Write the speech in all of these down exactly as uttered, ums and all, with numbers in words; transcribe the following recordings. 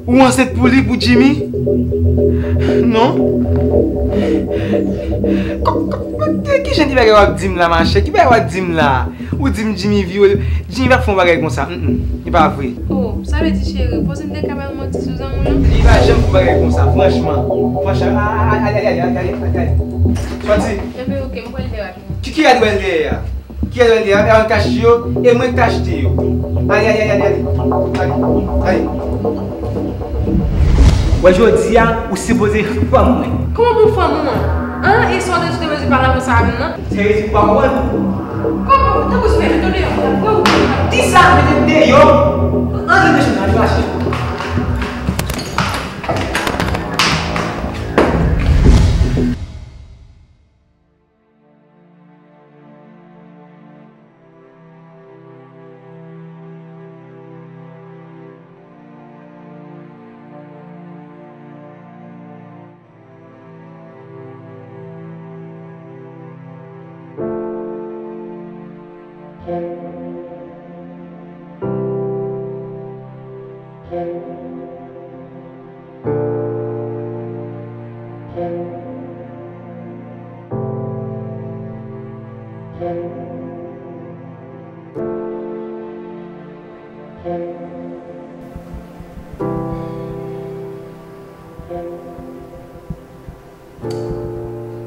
Ou ansent pou li, pou Jimmy? Non. Kò, kò, kò, ki jan de bagay w ap di m la, machè? Ki bagay w ap di m la? Ou di m Jimmy vyole. Jimmy pa fè yon bagay konsa. Mm, mm. E pa vre. Oh, sa vle di, cheri, panse m te ka bay yon manti sou zanmi w lan? Li pa janm fè yon bagay konsa, franchman. Franchman, ay, ay, ay, ay, ay, ay, ay, ay. Sòti. Enben, oke, m pral dèyè rapidman. Ki, ki rad wè l dèyè a? Ki rad wè l dèyè a? E mwen k te achte yo. Ale, ale, ale, ale, ale. Ale, ale. Wè, jodi a, ou sipoze fanm mwen. Kòman pou fanm ou an? An? E sa w te di w te bezwen pale avè sa avè m nan? Se resi pou pa konprann. Kòman? Tankou si w mete m deyò, m ap pran ou. Di sa, mete m deyò. Antre nan chanm nan, antre mache.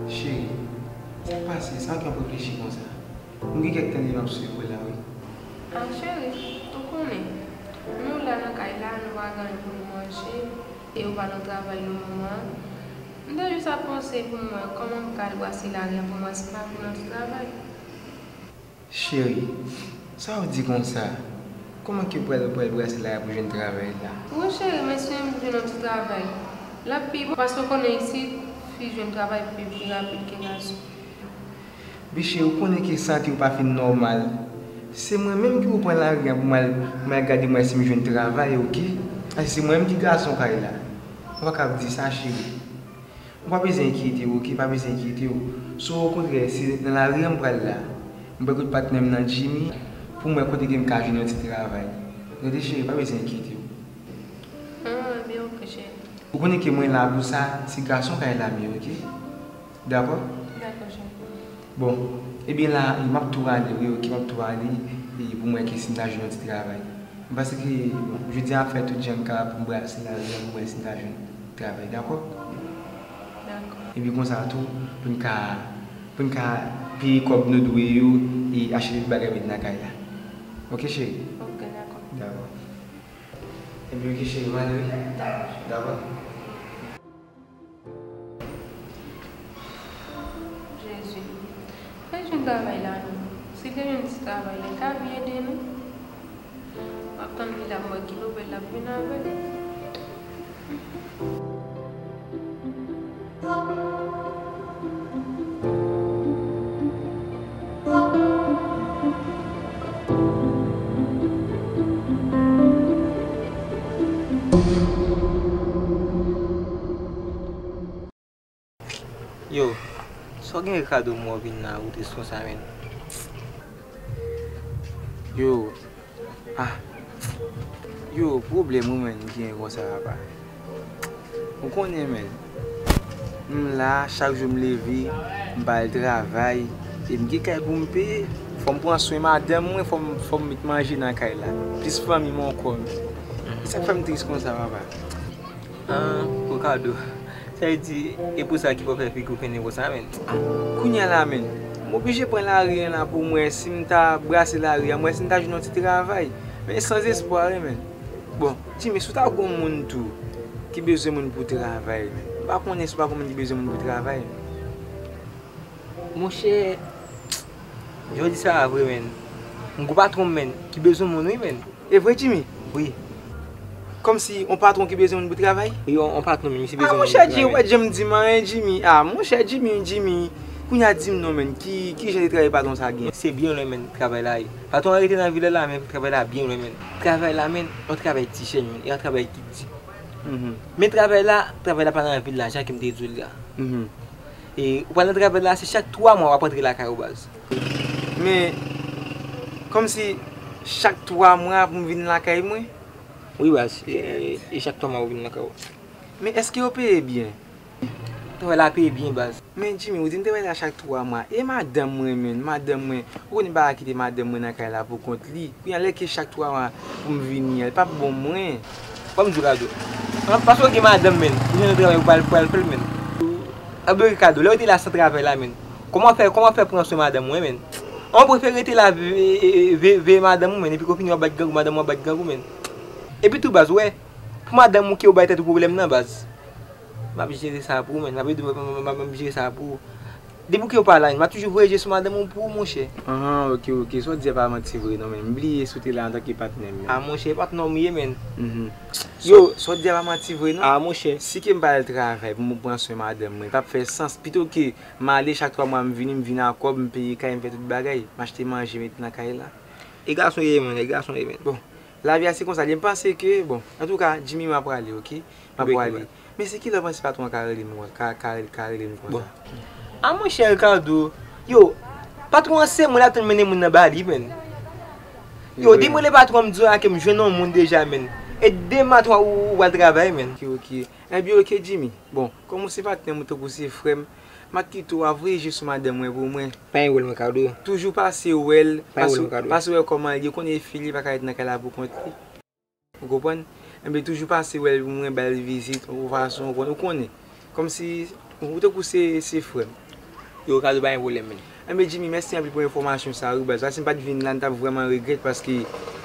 Cheri, sa k pase? Sa w gen ap reflechi konsa? M gen kèk tan depi m ap swiv ou la, wi. A, cheri, ou konnen, nou la nan kay la, nou pa gen anyen pou nou manje, e ou pa nan travay nan moman an. M te jis ap panse pou m wè kòman m ka al brase lari a pou m wè si m pa jwenn yon ti travay. Cheri, sa w di konsa? Kòman ke w pral, pral brase lari a pou jwenn travay la? Wi, cheri, men si m jwenn yon ti travay, l ap pi bon, paske w konnen isit, fi jwenn travay pi, pi rapid ke gason. Biche, ou konnen ke sante w pa fin nòmal. Se mwen menm ki pou pran lari a pou m al, pou m al gade m wè si m jwenn travay, oke? Paske se mwen menm ki gason kay la. Ou pa kab di sa, cheri. Ou pa bezwen enkyete w, oke? Pa bezwen enkyete w. Si okontrè, se nan lari a m pral la, m pral kote patnè m nan, Jimmy, pou m wè kote ke m ka jwenn yon ti travay. Tande, cheri, pa bezwen enkyete w. Ah, ebyen, oke, cheri. Ou konnen ke mwen la pou sa, se gason kay la m ye, oke? Dakò? Dakò, cheri. Bon, ebyen la, m ap tou ale, wi, oke, m ap tou ale, e pou m wè ke si m ta jwenn yon ti travay. M panse ke, bon, jodi a m ap fè tout jan m kapab pou m brase lari a, pou m wè si m ta jwenn travay, dakò? Dakò. Epi konsa tou, pou n ka, pou n ka peye kòb nou dwe yo, e achte tout bagay met nan kay la. Oke, cheri? Oke, dakò. Dakò. Ebyen, oke, cheri, m ale, wi. Dakò. Jezi. Fè jwenn travay la non. Si te jwenn ti travay la, ta byen ede nou. M ap tann li la, m wè ki nouvèl l ap vin avè l. Yo, sa w gen Ricardo mò vin nan wout konsa, menn? Yo, ah, yo, pwoblèm wi, menn, m gen konsa, papa. Ou konnen, menn, m la, chak jou m leve, m pa al travay, e m gen kay pou m peye, fò m pran swen madanm mwen, fò m, fò m met manje nan kay la, plis fanmi m ankò, menn. E sa k fè m tris konsa, papa. Ah, Ricardo. Sa vle di, e pou sa ki fè w fè figi w fennen konsa, menn? Ah, kounye a la, menn, m oblije pran lari a la pou m wè si m ta brase lari a, m wè si m ta jwenn yon ti travay. Men san espwa, wi, menn. Bon, Jimmy, si w ta gon moun tou ki bezwen moun pou travay, menn. M pa konnen si w pa gon moun ki bezwen moun pou travay, menn. Monchè, jodi sa a vre, menn. M gon patwon m, menn, ki bezwen moun, wi, menn. E vre, Jimmy? Wi. Kòmsi yon patwon ki bezwen moun pou travay? Wi, yon, yon patwon, menn, misye bezwen moun pou travay. Ah, monchè, Jimmy, ou pa t janm di m anyen, Jimmy. Ah, monchè, Jimmy, Jimmy. Kounye a di m non, menn, ki, ki jan de travay patwon sa a gen? Se byen lwen, menn, travay la ye. Patwon an rete nan vil la, men travay la byen lwen, menn. Travay la, menn, yon travay ti chèn, menn, e yon travay ki di. Mhm. Men travay la, travay la pa nan vil la, jan ke m te di w la. Mhm. E ou pral nan travay la, se chak twa mwa w ap antre lakay ou, baz. Men, kòmsi chak twa mwa pou m vin lakay mwen? Wi, baz. E, e, e chak twa mwa ou vin nan kay ou. Men èske yo peye byen? Travay la peye byen, baz. Men Jimmy, ou di m travay la chak twa mwa. E madanm mwen, menn, madanm mwen. Ou konnen m pa ka kite madanm mwen nan kay la pou kont li. Kounye a lè ke chak twa mwa pou m vini an, li p ap bon mwen. Ban m di w Kado. An, paske w gen madanm, menn. Ou jwenn yon travay ou pral, pral fè l, menn. Anben Kado, lè w te la san travay la, menn. Kòman w fè, kòman w fè pran swen madanm ou, menn? An, ou prefere rete la ve-, ve-, ve-, veye madanm ou, menn. Epi kou fini w ap bat grangou, madanm ou ap bat grangou, menn. Epi tou baz, ou wè, pou madanm ou ke ou bay tèt ou pwoblèm nan, baz. M ap jere sa pou ou, menn. M ap ede w, m ap, m ap, m ap jere sa pou ou. Depi ke ou pa la, m ap toujou voye je sou madanm ou pou ou, monchè. Ahan, ok, ok. Sa w di a pa manti vre non, menn. M bliye si w te la antanke patnè m, menn. A, monchè, patnè w m ye, menn. Mhm. Yo. Sa w di a pa manti vre non. A, monchè. Si ke m pa al travay pou m pran swen madanm mwen, p ap fè sans. Pito ke m ale chak twa mwa, m vini, m vin a kòb, m peye kay, m fè tout bagay. M achte manje, mete nan kay la. E gason ye, menn, e gason ye, menn. Bon, lavi a se konsa li ye. M panse ke, bon, antouka, Jimmy, m ap prale, ok? M ap prale. Men se kilè w panse patwon an ka rele m, ka, ka, ka rele m konsa? Bon. A monchè Ricardo, yo, patwon an se moun l ap tann mennen moun nan ba li, menn. Yo, depi mwen rele patwon an, m di w a ke m jwenn yon moun deja, menn. E demen a ou, ou pral travay, menn. Ok, ok. Ebyen, ok, Jimmy. Bon, kòm ou se patnè m, ou tankou se frè m, m ap kite w a voye je sou madanm mwen pou mwen. Pa gen pwoblèm Ricardo. Toujou pase wè l, pase wè kòman l ye, ou konnen fi li pa ka ret nan kay la pou kont li. Ou konprann? Enben, toujou pase wè l pou mwen, ba l vizit, yon fason, ou konn-, ou konnen. Kòmsi, ou tankou se, se frè m. Yo, Ricardo, pa gen pwoblèm, menn. Enben, Jimmy, mèsi anpil pou enfòmasyon sa yo, baz. Paske si m pa t vin la, m t ap vrèman regrèt, paske,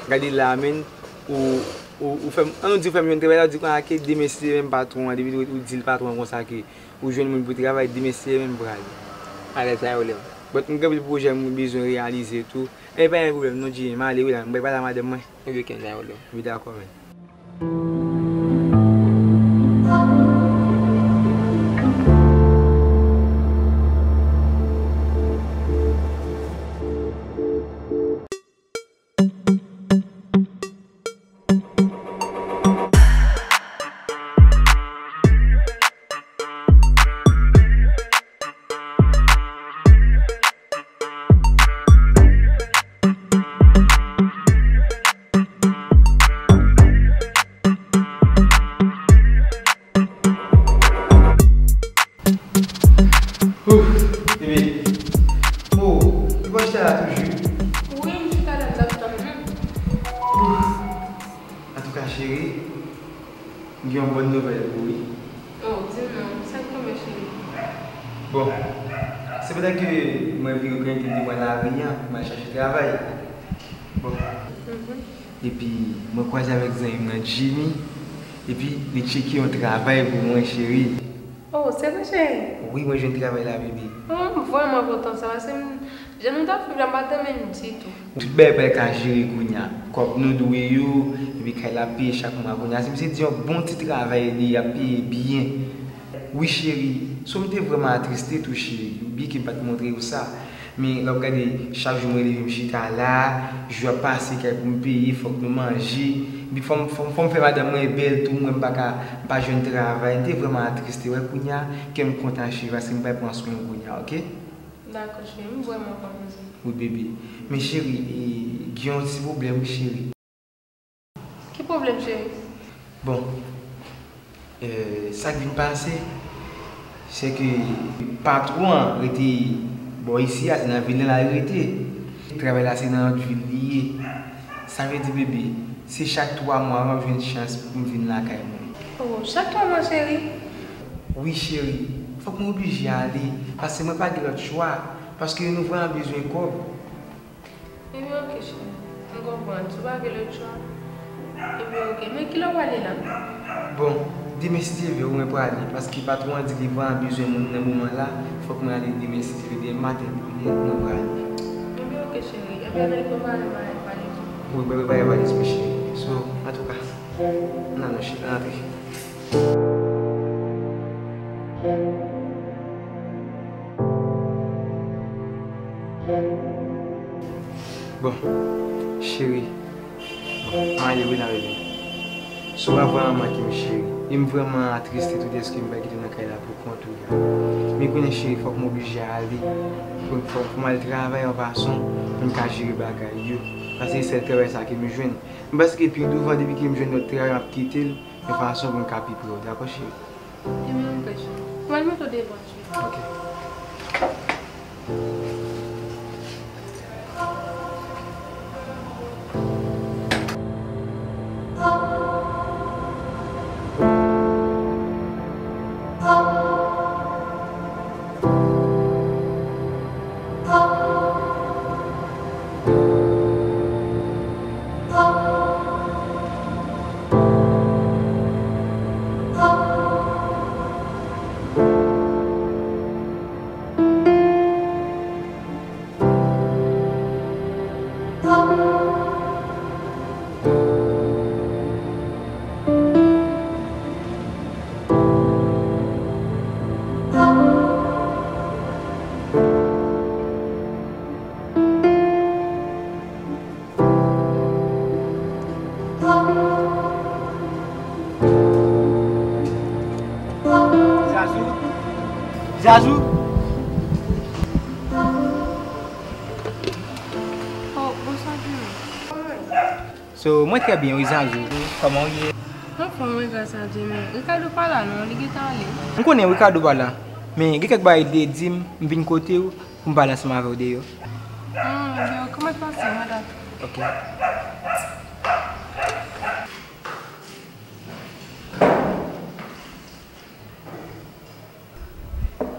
gade la, menn, ou, ou, ou fè m, an nou di ou fè m jwenn travay la, ou di konsa ke demen si se menm patwon an, depi ou, ou di l patwon an konsa ke ou jwenn moun pou travay, demen si se menm prale. Alèz, pa gen pwoblèm. But, m gen anpil pwojè m bezwen reyalize tou. Enben, pa gen pwoblèm, non, Jimmy, m ale wi la, m pral pale a madanm mwen. Ebyen, ok, pa gen pwoblèm. Wi, dakò, menn. Ouf, bebe. Oh, ou pa chita la toujou? Wi, m chita la, m t ap tann ou. Ouf. Antouka, cheri, m gen yon bòn nouvèl pou ou, wi. Oh, di m non, sa k tonbe, cheri? Bon, se pandan ke mwen vire konekte devan lari a, mwen al chache travay. Bon. Mhm. Epi, mwen kwaze avèk zanmi m nan, Jimmy. Epi, li tcheke yon travay pou mwen, cheri. Oh, se vre, cheri? Wi, mwen jwenn travay la, bebe. Oh, m vrèman kontan sa, paske m, jan nou t ap viv la, m pa t renmen l ditou. Tout bagay pral ka jere kounye a. Kòb nou dwe yo, epi kay la ap peye chak mwa kounye a. Si misye di yon bon ti travay li, y ap peye byen. Wi, cheri, so m te vrèman atriste tou, cheri. Byen ke m pa t montre w sa. Men lè w ap gade, chak jou mwen leve m chita la, jou ap pase, kay pou m peye, fòk nou manje. Epi fò m, fò m, fò m fè madanm mwen bèl tou, mwen m pa ka, m pa jwenn travay. M te vrèman atriste, wè kounye a, kè m kontan cheri, paske m pral pran swen w kounye a, ok? Dakò, cheri, m vrèman kontan sa. Wi, bebe. Men cheri, e, gen yon ti pwoblèm, wi, cheri. Ki pwoblèm, cheri? Bon, e, sa k vin pase, se ke patwon an rete bò isi a, se nan vil la l rete. Travay la se nan lòt vil li ye. Sa vle di, bebe, se chak twa mwa m ap jwenn chans pou m vin lakay mwen. Oh, chak twa mwa, cheri? Wi, cheri. Fòk mwen oblije ale, paske mwen pa gen lòt chwa, paske nou vrèman bezwen kòb. Ebyen, ok, cheri. M konprann. Si w pa gen lòt chwa, ebyen, ok. Men kilè w prale la? Bon, demen, si Dye vle, wi, mwen prale, paske patwon an di li vrèman bezwen moun nan moman la. Fòk mwen ale demen, si Dye vle, demen maten, mwen prale. Ebyen, ok, cheri. Ebyen, ann al prepare bagay valiz ou. Wi, mwen prepare valiz mwen, cheri. So, antouka, ann al, non, cheri, ann antre. Bon, cheri. Bon, ann ale wi la, bebe. So, w pa vrèman manke m, cheri. E m vrèman atriste tou dèske m pral kite w nan kay la pou kont ou la. Men kounye a, cheri, fòk m oblije ale. Fòk, fòk, fòk m al travay yon fason pou m ka jere bagay yo. Paske se sèl travay sa ke m jwenn. M panse ke pi douvan, depi ke m jwenn lòt travay, m ap kite l yon fason pou m ka pi pre w, dakò, cheri? Ebyen, m prè, cheri. Mwen, mete w devan, cheri. Ok. Zazou? Zazou? Oh, bonswa, Jimmy. Kòman w ye? So, mwen trè byen, wi, Zazou. Kòman w ye? Anfòm, wi, gras a Dye, men Ricardo pa la, non, li gentan ale. M konnen Ricardo pa la, men gen kèk bagay li te di m, m vin kote w, pou m pale ansanm avè w de yo. Ah, yo, kòman pase, madanm? Ok.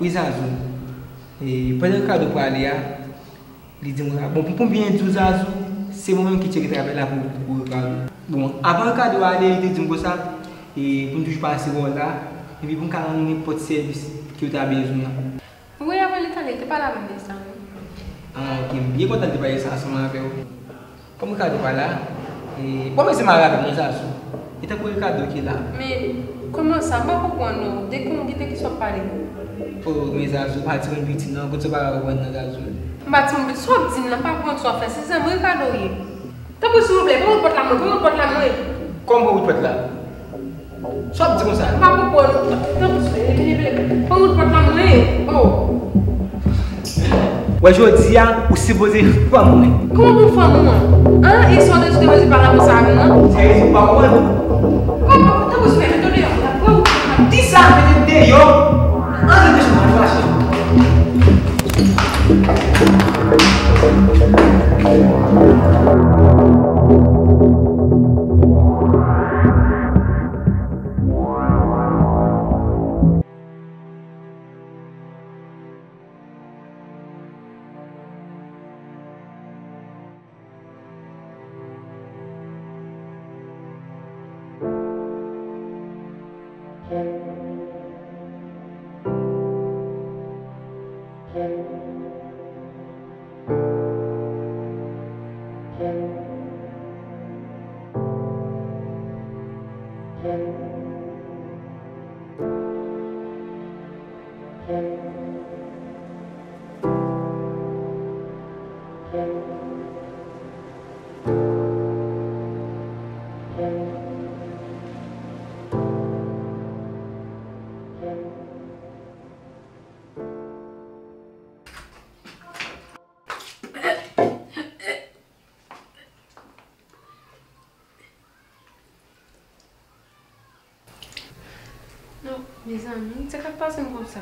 Wi, Zazou. E, pandan Ricardo prale a, li di m, bon, pou, pou m byen di w, Zazou, se mwen menm ki tcheke travay la pou, pou Ricardo. Bon, avan Ricardo ale, li te di m konsa, e, pou m toujou pase bò w la, epi pou m ka rann ou nenpòt sèvis ke w ta bezwen an. Wi, avan li t ale, li te pale avè m de sa, wi. Ah, ok, m byen kontan li te pale sa ansanm avè w. Kòm Ricardo pa la, e, bon, men se mari avè m, non, Zazou. E tankou Ricardo ki la. Men, kòman sa? M pa konprann, non. De kon, de kisa w ap pale? Oh, men Zazou, pa timoun piti, non. Kot sa w pa ka konprann, non, Zazou? M pa timoun piti. Sa w ap di m nan, m pa konprann sa w ap fè. Se zanmi Ricardo w ye. Tanpri, silvouplè, pa wout pòt la mwen, pa wout pòt la mwen. Kòman pa wout pòt la? Sa w ap di konsa? M pa konprann. Tanpri, silvouplè, pa wout pòt la mwen. Oh. Wè, jodi a, ou sipoze fanm mwen. Kòman pou fanm ou an? An? E sa w te di w te bezwen pale avè sa avè m nan? Sa vle di ou pa konprann? Kòman? Tanpri, silvouplè, mete w deyò. Mwen ou di sa? Mete deyò. Antre nan chanm mwen, fache. Non, mezanmi, sa k ap pase m konsa?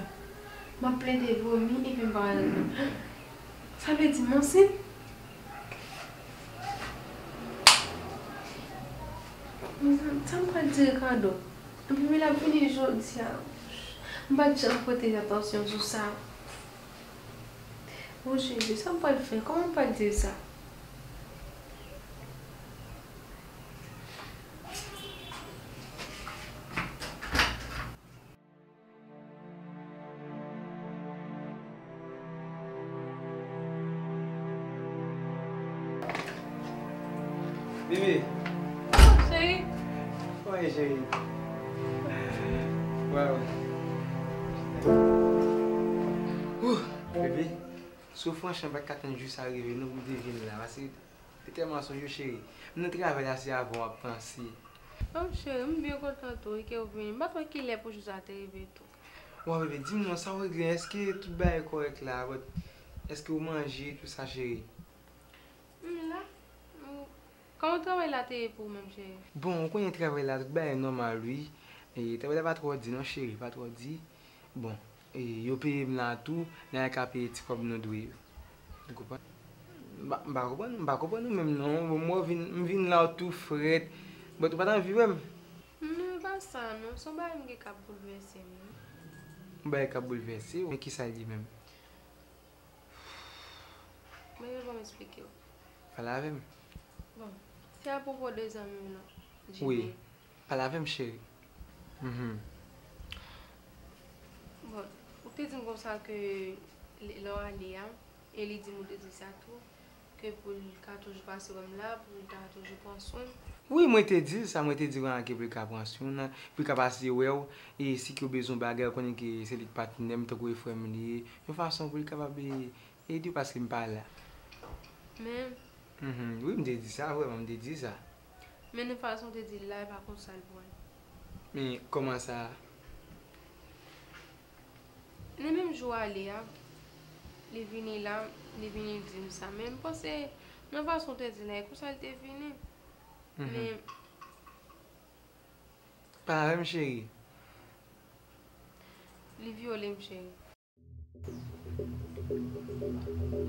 M ap plede vomi epi m pa al nan. Sa vle di m ansent? Mezanmi, sa m pral di Ricardo? Epi men l ap vini jodi a. M pa t janm pote atansyon sou sa. O Jezi, sa m pral fè? Kòman m pral di l sa? Bebe. Cheri. Kòman w ye, cheri? Waw. Ouh, bebe, soufrans an pa t ka tann jou sa rive non pou m te vin la, paske li tèlman sonje w, cheri. M nan travay la, se avè w m ap panse. Oh, cheri, m byen kontan tou, wi, ke w vini. M pa t wè kilè pou jou sa te rive tou. Waw, bebe, di m non, sa w regle? Èske tout bagay kòrèk la? But, èske w manje, tout sa, cheri? M la. Kòman travay la te ye pou ou menm, cheri? Bon, ou konnen travay la, tout bagay nòmal, wi. E, travay la pa twò di non, cheri, pa twò di. Bon, e, yo peye m la tou, n a ka peye ti kòb nou dwe yo. Ou konprann? M pa, m pa konprann, m pa konprann ou menm non. Bon, mwen vin, m vin la ou tou frèt. But ou pa t anvi wè m? Non, e pa sa non. Se yon bagay m gen k ap boulvèse m, wi. Yon bagay k ap boulvèse w? Men kisa l ye menm? Men yo ban m eksplike w. Pale avè m. Bon, se apwopo de zanmi w lan, Jimmy. Wi. Pale avè m, cheri. Mhm. Bon, ou te di m konsa ke lè, lè w ale a, e li di m ou te di sa tou, ke pou l ka toujou pase wè m la, pou l ta toujou pran swen. Wi, mwen te di l sa, mwen te di l ke pou l ka pran swen w nan, pou l ka pase wè w, e si ke w bezwen bagay, ou konnen ke se li k patnè m, tankou e frè m li ye, yon fason pou l kapab, e, ede w paske m pa la. Men Mhm, wi, m te di sa, vrèman, m te di sa. Men nan fason w te di l la, e pa konsa l pran l. Men kòman sa? Nan menm jou ale a, li vini la, li vini di m sa. Men m panse, nan fason w te di l la, e konsa l te vini. Mhm. Men Pale avè m, cheri. Li vyole m, cheri.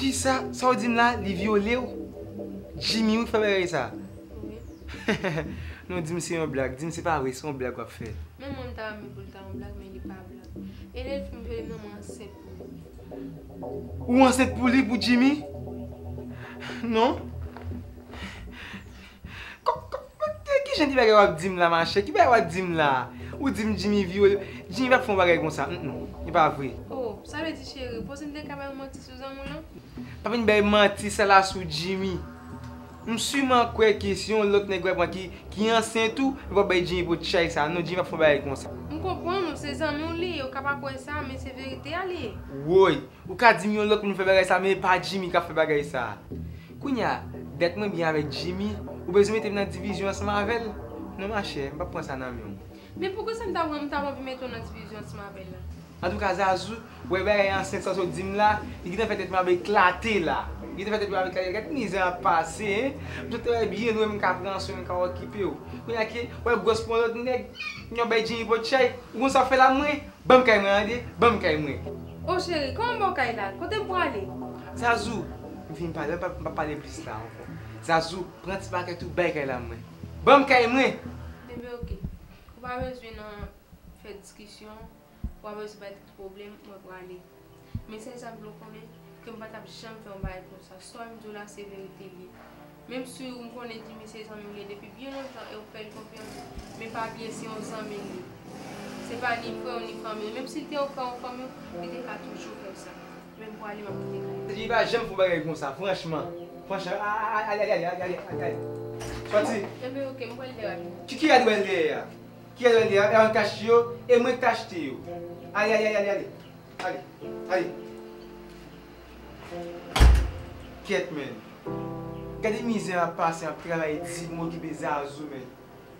Kisa? Sa w di m la? Li vyole w? Jimmy wi k fè bagay sa? Wi. Non, di m se yon blag. Di m se pa vre, se yon blag w ap fè. Men mwen m ta renmen pou l ta yon blag, men li pa blag. E lè l fin vyole m nan, mwen ansent pou li. Ou ansent pou li, pou Jimmy? Non. Kò-, kò-, kò-, ki jan de bagay w ap di m la, machè? Ki bagay w ap di m la? Ou di m Jimmy vyole. Jimmy pa t fè yon bagay konsa. Mm, mm. E pa vre. Oh, sa vle di, cheri, panse m te ka bay yon manti sou zanmi w lan? Pa vin bay manti sa la sou Jimmy. M siman kwè ke se yon lòt nèg w ap pran ki, ki ansent ou, epi w ap bay Jimmy pot chay sa. Non, Jimmy pa t fè yon bagay konsa. M konprann ou, se zanmi w li ye, ou ka pa kwè sa, men se verite a li ye. Woy! Ou ka di m yon lòt moun fè bagay sa, men e pa Jimmy k ap fè bagay sa. Kounye a, dat mwen byen avèk Jimmy, ou bezwen mete m nan divizyon ansanm avè l? Non, machè, m p ap pran sa nan men w. Men poukisa m ta, m ta anvi mete w nan divizyon ansanm avè l la? Antouka, Zazou, wè bagay ansent sa w sot di m la, li gentan fè tèt mwen ap eklate la. Li gentan fè tèt mwen ap eklate. Gad mizè ap pase, en. M sot travay byen lwen, m ka pran swen, m ka okipe w. Kounye a ke, wè gwòs pran lòt nèg, yon bay Jimmy pot chay, ou konn sa w fè la mwen? Ban m kay mwen, tande? Ban m kay mwen. O cheri, kòman ba w kay la? Kote m prale? Zazou, m fin pale, m p ap, m p ap pale plis la ankò. Zazou, pran ti pakèt ou, bay kay la mwen. Ban m kay mwen! Enben, oke. Ou pa bezwen nan fè diskisyon, ou pa bezwen bay tèt pwoblèm, mwen prale. Men sèl sa m vle w konnen, ke m pa t ap janm fè yon bagay konsa. Sa m di w la, se verite l ye. Menm si m konnen Jimmy se zanmi w li ye depi byen lontan e w fè l konfyans, men pa bliye se yon zanmi l ye. Se pa ni frè w ni fanmi w. Menm si l te yon frè w, yon fanmi w, li te ka toujou fè w sa. Men m prale, m ap kite kay la. Jimmy pa janm fè yon bagay konsa, franchman. Franchman, a, a, a, ale, ale, ale, ale, ale, ale. Sòti. Enben, oke, m pral dèyè a. Ki, ki rad w pral dèyè a? Ki rad w pral dèyè a? E an kache yo, e mwen k te achte yo. Ale, ale, ale, ale, ale. Ale, ale. Kèt, men. Gade mizè m ap pase, m ap travay di pou m okipe Zazou, men.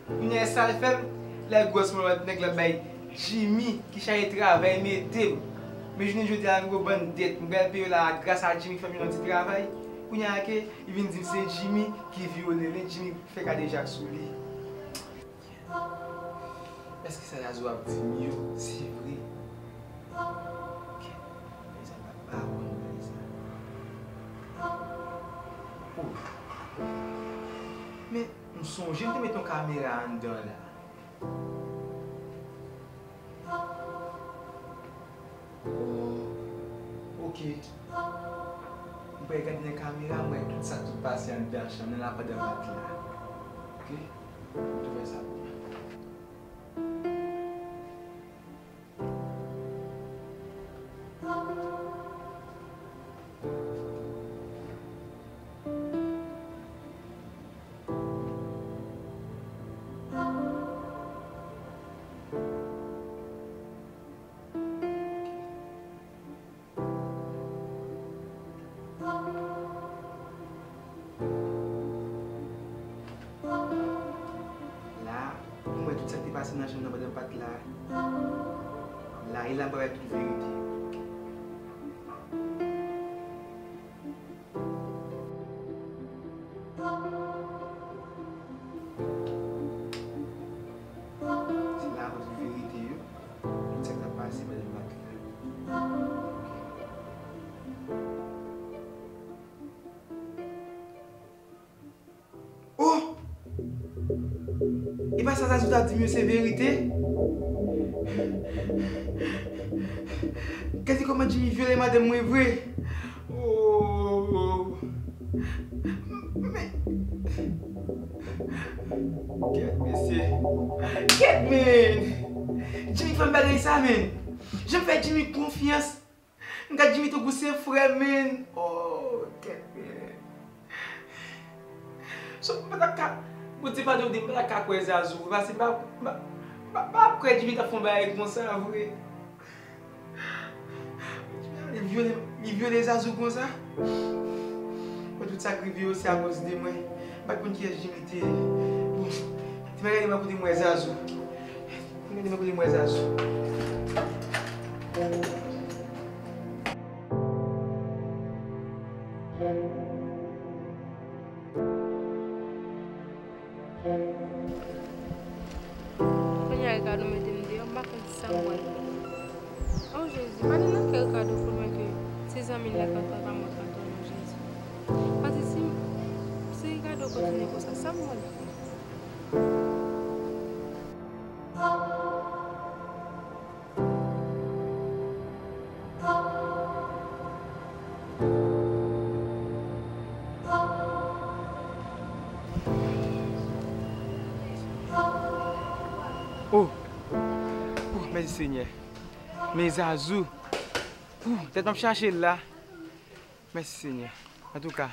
Kounye a, sa l fè m, lè gwòs mwen lòt nèg la bay Jimmy ki chaje travay mete m. Men jounen jodi a, m gwo bann dèt, m pral peye yo la gras a Jimmy ki fè m yon ti travay. Kounye a ke, li vin di m se Jimmy ki vyole l, e Jimmy fè kadejak sou li. Èske sa Zazou ap di m yo, se vre? Kèt, mezanmi, m pa konn bagay sa. Oh. Men, m sonje m te met yon kamera anndan la. Oh, oke. M pral gade nan kamera, m wè tout sa k sot pase anndan chanm nan la pandan m pa t la. Oke? M tou fè sa pou mwen. La, m wè tout sa k te pase nan chanm nan pandan m pa t la. La, e la m pral bay tout verite. E pa sa Zazou ta di m yo se verite? Gade kòman Jimmy vyole madanm mwen vre. Oh. Men, kèt mesye. Kèt, men. Jimmy fè m bagay sa, men. Jan m fè Jimmy konfyans. M gad Jimmy tankou se frè m, men. Oh, kèt, men. So, m pa t ap ka, Bondye padone m, m pa t ap ka kwè Zazou vre, paske m pa, m pa, m pa, m pa kwè Jimmy t ap fè yon bagay konsa vre. Li vyole, li vyole Zazou konsa. Mwen, tout sa k rive yo, se akoz de mwen. M pa t konn kiyès Jimmy te ye. Bon, te mwen gade mwen kote mwen Zazou. Mwen gade mwen kote mwen Zazou. Kounye a Ricardo mete m deyò, m pa konn sa m pral fè. Oh Jezi, pa nan nan kè Ricardo konn wè ke se zanmi l la k ap travay mwen kanton non Jezi. Paske si, si Ricardo kontinye konsa, sa m pral fè? Oh! Oh, mèsi Senyè. Men Zazou. Oh, tèt m ap chache l la. Mèsi Senyè. Antouka,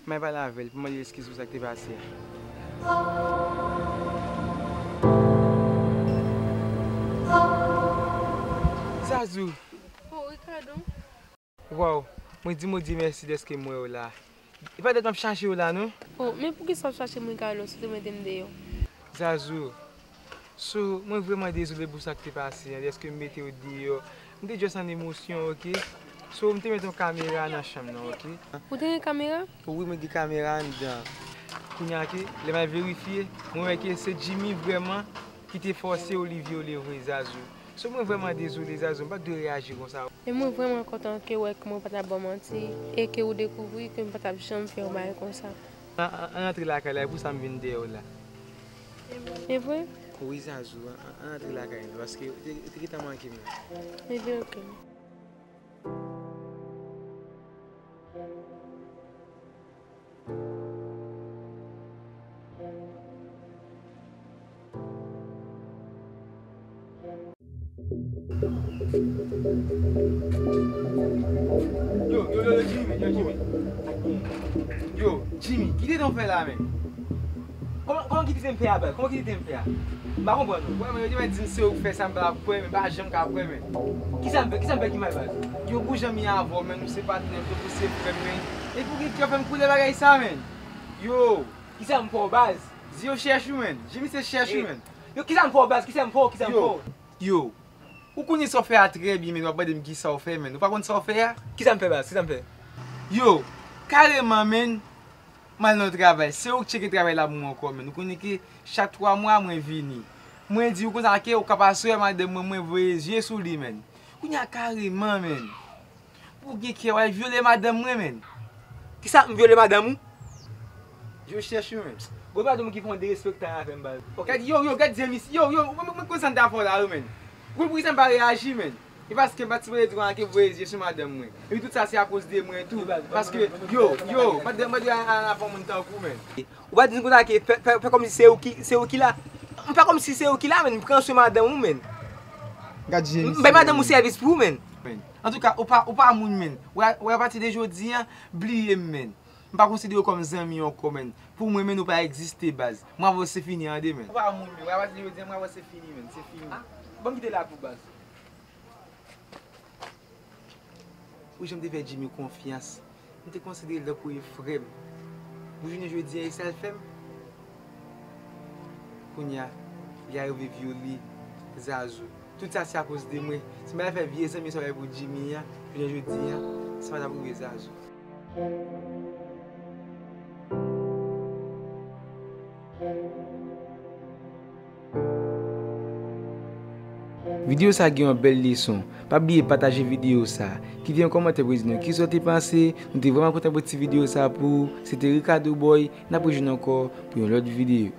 m al pale avè l pou mande l eskiz pou sa k te pase a. Zazou. Oh, Ricardo. Waw, mwen di Bondye mèsi dèske m wè w la. E pa tèt m ap chache w la, non. Oh, men poukisa w ap chache m, Ricardo, si w te mete m deyò? Zazou, So, mwen vrèman dezole pou sa k te pase an, dèske m mete w deyò. M te just an emosyon, oke? So, m te mete yon kamera nan chanm nan, oke? Ou te gen kamera? Wi, mwen gen kamera anndan. Kounye a ke, lè m al verifye, mwen wè ke se Jimmy vrèman ki te fòse w li vyole vre, Zazou. So, mwen vrèman dezole, Zazou, m pa t dwe reyaji konsa. E mwen vrèman kontan ke wè ke mwen pa t ap ba w manti, e ke ou dekouvri ke m pa t ap janm fè yon bagay konsa. An, an, ann antre lakay la, e pou sa m vin dèyè w la. E vre? Wi, Zazou, an, an, ann antre lakay la, paske ou te, ou te gentan manke m la. Ebyen, oke. Yo, yo, yo, yo, Jimmy, yo, Jimmy. Yo, Jimmy, ki te w fè la, men? Kòman, kòman ki te w fè a, baz? Kòman ki te w fè a? M pa konprann ou. Wè, men yo te mèt di m se ou k fè sa, m pa t ap kwè, men m pa janm ka kwè, men. Kisa m fè, kisa m fè ki mal, baz? Yo, pou jan m ye avè w, men, nou se patnè m, tankou se frè m, men. E pou ki kè w fè m koule bagay sa, men? Yo. Kisa m fè w, baz? Di yo chèch ou, men. Jimmy se chèch ou, men. Yo, kisa m fè w, baz? Kisa m fè w? Kisa m fè w? Yo. Ou konnen sa w fè a trè byen, men w ap mande m kisa w fè, men. Ou pa konn sa w fè a? Kisa m fè, baz? Kisa m fè? Yo, kareman, men, m al nan yon travay. Se ou k tcheke travay la pou mwen ankò, men. Ou konnen ke chak twa mwa, mwen vini. Mwen di w konsa ke ou ka pase wè madanm mwen, mwen voye zye sou li, men. Kounye a kareman, men. Pou gen kè w al vyole madanm mwen, men. Kisa m vyole madanm ou? Yo chèch ou, men. Bon, madanm ou ki fè yon derespektan avè m, baz. Gad, yo, yo, gad zen misye, yo, yo, mwen, mwen, mwen konn sa m ta fè w la, yo, men. Ou konn poukisa m pa reyaji, men? E paske m pa t sipoze di w anyen ke voye zye sou madanm mwen. Epi tout sa se akoz de mwen tou. Paske, yo, yo, madanm, madanm al avè yon moun tankou w, men. Ou pa di m konsa ke fè, fè, fè kòmsi se ou ki, se ou ki la. M fè kòmsi se ou ki la, men. M pran swen madanm ou, men. Gad zen misye. M bay madanm ou sèvis pou ou, men. Men. Antouka, ou pa, ou pa moun, men. Ou a, ou a pati de jodi a, bliye m, men. M pa konsidere w kòm zanmi ankò, men. Pou mwen, men, ou pa egziste, baz. Mwen avè w se fini, tande, men. Ou pa moun, men. Ou a pati de jodi a, mwen avè w se fini, men. Se fini. Ban m kite la pou baz. Ou jan m te fè Jimmy konfyans. M te konsidere l tankou e frè m. Pou jounen jodi a, e sa l fè m. Kounye a, li arive vyole Zazou. Tout sa se akoz de mwen. Si m pa t fè vye zanmi sa w fè pou Jimmy an, jounen jodi a, sa pa t ap rive Zazou. Videyo sa gen yon bèl leson. Pa bliye pataje videyo sa. Kite yon kòmantè pou di nou kisa w te panse. Nou te vrèman kontan pou ti videyo sa pou ou. Se te Ricardo Boy. N ap rejwenn ankò pou yon lòt videyo.